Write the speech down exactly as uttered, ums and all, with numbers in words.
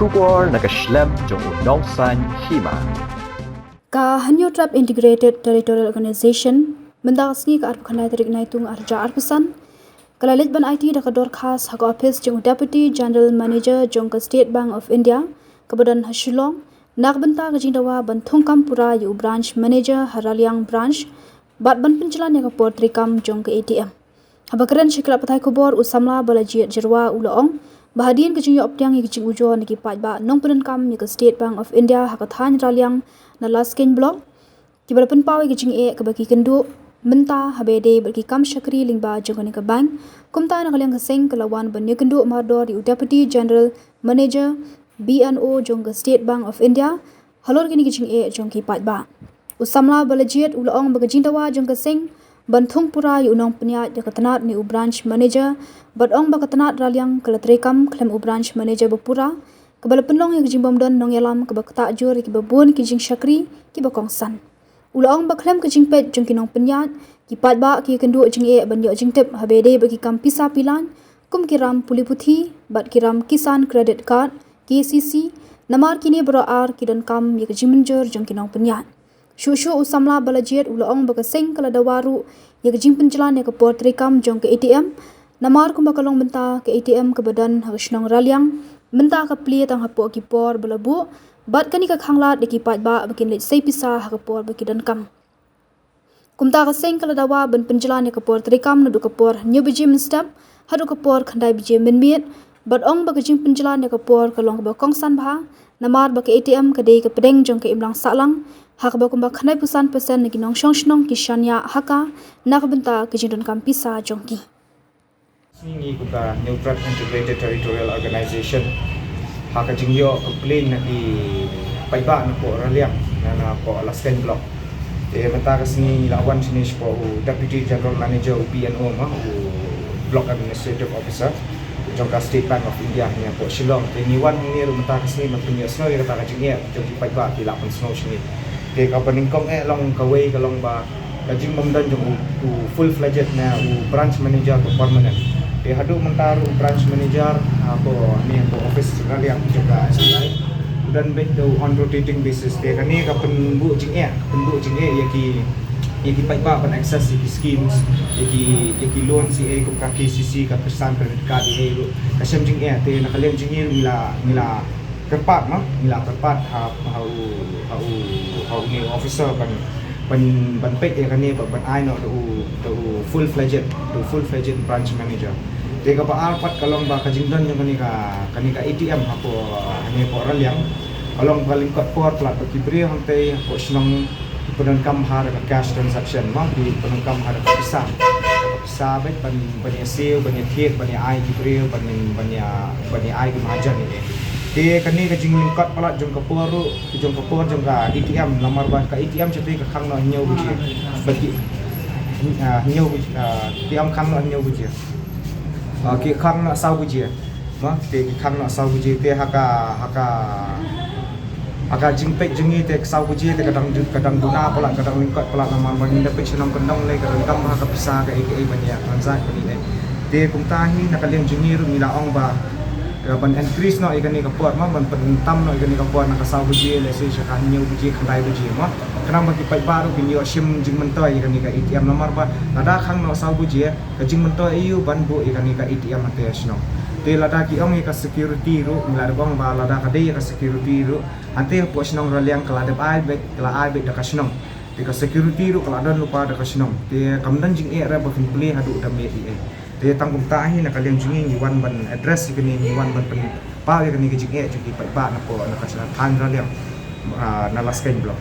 Khubor na ka shlem jong u Nongsaiñ Hima. Ka Hynñiewtrep Integrated Territorial Organization, mynta ka sngi ka arphew khyndai tarik Naitung arhajar arphew san, ka la leit ban aiti da ka dorkhas ha ka ophis jong u Deputy General Manager jong ka State Bank of India, kaba don ha Shillong, na ka bynta ka jingdawa ban thungkam pura ïa u Branch Manager ha Raliang Branch, bad ban pynjlan ïa ka por treikam jong ka A T M. Haba kren sha ki lad pathai khubor, u samla Balajied Jyrwa u la ong ba hadien ka jingïoh pdiang ïa ka jingujor na ki paidbah nongpyndonkam ïa ka State Bank of India ha ka thaiñ Raliang na Laskeiñ Block, kiba la pynpaw ïa ka jingeh kaba ki kynduh mynta haba ïadei bad ki kam shakri lyngba jong kane ka bank, kumta na ka liang ka seng ka la wan ban ïakynduh mardor ïa u Deputy General Manager B N O jong ka State Bank of India halor kine ki jingeh jong ki paidbah. U samla Balajied u la ong ba ka jingdawa jong ka seng ban thung pura ïa u nongpynïaid ïa ka tnat ne u Branch Manager, bad ong ba ka tnat Raliang ka la treikam khlem u Branch Manager ba pura, kaba la pynlong ïa ka jingbymdon nongïalam kaba ktah jur ïa kiba bun ki jingshakri kiba kongsan. U la ong ba khlem ka jingpeit jong ki nongpynïaid, ki paidbah ki kynduh jingeh ban ïoh jingtip haba ïadei bad ki kam pisa pilaiñ, kum ki ram pule puthi bad ki ram Kisan Credit Card, K C C, namar kine baroh ar ki donkam ïa ka jingmynjur jong ki nongpynïaid. Shuh shuh u samla Balajied u la ong ba ka seng ka la dawa ruh ïa ka jingpynjlan ïa ka por treikam jong ka A T M, namar kumba ka long mynta ka A T M kaba don ha ka shnong Raliang, mynta ka plie tang hapoh ki por ba la buh, bad kane ka khanglad ïa ki paidbah ba kin leit sei pisa ha ka por ba ki donkam. Kumta ka seng ka la dawa ban pynjlan ïa ka por treikam naduh ka por hynñiew baje mynstep haduh ka por khyndai baje mynmiet, bad ong ba ka jingpynjlan ïa ka por ka long kaba kongsan bha, namar ba ka A T M ka dei ka pdeng jong ka imlang sahlang, ha kaba kumba khyndaiphew san percent na ki nongshong shnong ki shaniah ha ka, na ka bynta ka jingdonkam pisa jong ki. Ngi kum ka Hynñiewtrep Integrated Territorial Organization, ha ka jingïoh complain na ki paidbah napoh Raliang, na, napoh Laskeiñ Block. Te mynta ka sngi ngi la wan shane shapoh u Deputy General Manager, u B N O, ma, u Block Administrative Officer jong ka State Bank of India, hangne hapoh Shillong. Te ngi wan hangne ruh mynta ka sngi ban pynïohsngew ïa kata ka jingeh jong ki paidbah, ki la pynsngew shane. Te kaba nyngkong eh long kawei ka long ba ka jingbymdon jong u, u full fledged ne u branch manager ba permanent. Te haduh mynta ruh u branch manager, ah, hapoh, hangne hapoh office Raliang jong ka S B I, u don beit da u on rotating basis. Te kane ka pynbuh jingeh, pynbuh jingeh ïa ki, ïa ki paidbah ban access ïa ki schemes, ïa ki, ïa ki loans ïa, kum ka K C C, ka Kisan Credit Card ïa ruh ka shem jingeh. Te na ka liang jong ngi ruh ngi la, ngi la kyrpad, ma, ngi la kyrpad ha, ha u, ha u, ha une u officer ban, ban, ban peit ïa kane, ban, ban ai noh da u, da u full fledged, da u full fledged branch manager. Te kaba ar pat ka long ba ka jingdon jong kane ka, kane ka A T M hapoh, hangne hapoh Raliang, ka long ba lyngkot por palat ba ki briew hangtei hapoh shnong ki pyndonkam bha da ka cash transaction, ma, ki pyndonkam bha da ka pisa. Da ka pisa beit ban, ban ïasiew, ban ïathied, ban ïa ai ki briew, ban, ban ïa, ban ïa ai ki mahajan ïa. Te kane ka jinglyngkot palat jong ka por ruh, jong ka por jong ka A T M, namar ba ka A T M shatai ka khang noh hynñiew baje. Ba ki, ah, hynñiew baje, ah, ki ym khang noh hynñiew baje. Ah, ki khang noh saw baje. Mo, te ki khang noh saw baje, te ha ka, ha ka, ha ka jingpeit jong ngi te saw baje te ka dang ju-, ka dang duna palat, ka dang lyngkot palat, namar ba ngi da peit sha nongkyndong lei, ka dang kam ha ka pisa kaei kaei ban ïa transact ban ïa. Te kumta hi na ka liang jong ngi ruh ngi la ong ba, eh, ban increase noh ïa kane ka por, mo, ban pyntam noh ïa kane ka por na ka saw baje, lehse sha ka hynñiew baje, khyndai baje, mo. Khnang ba ki paidbah ruh kin ïoh shim jingmyntoi ïa kane ka A T M, namar ba lada khang noh saw baje, ka jingmyntoi aïu ban buh ïa kane ka A T M hangtei ha shnong. Te lada ki ong ïa ka security ruh, ngi la dep ong ba lada ka dei ïa ka security ruh, hangtei hapoh shnong Raliang ka la dep ai beit, ka la ai beit da ka shnong. Te ka security ruh ka la don lypa da ka shnong. Te kam don jingeh re ba phin plie haduh da miet ïa. Te tang kumta hi na ka liang jong ngi ngi wan ban address ïa kane, ngi wan ban pynpaw ïa kane ka jingeh jong ki paidbah napoh, na ka shnong thaiñ Raliang, ah, na Laskeiñ Block.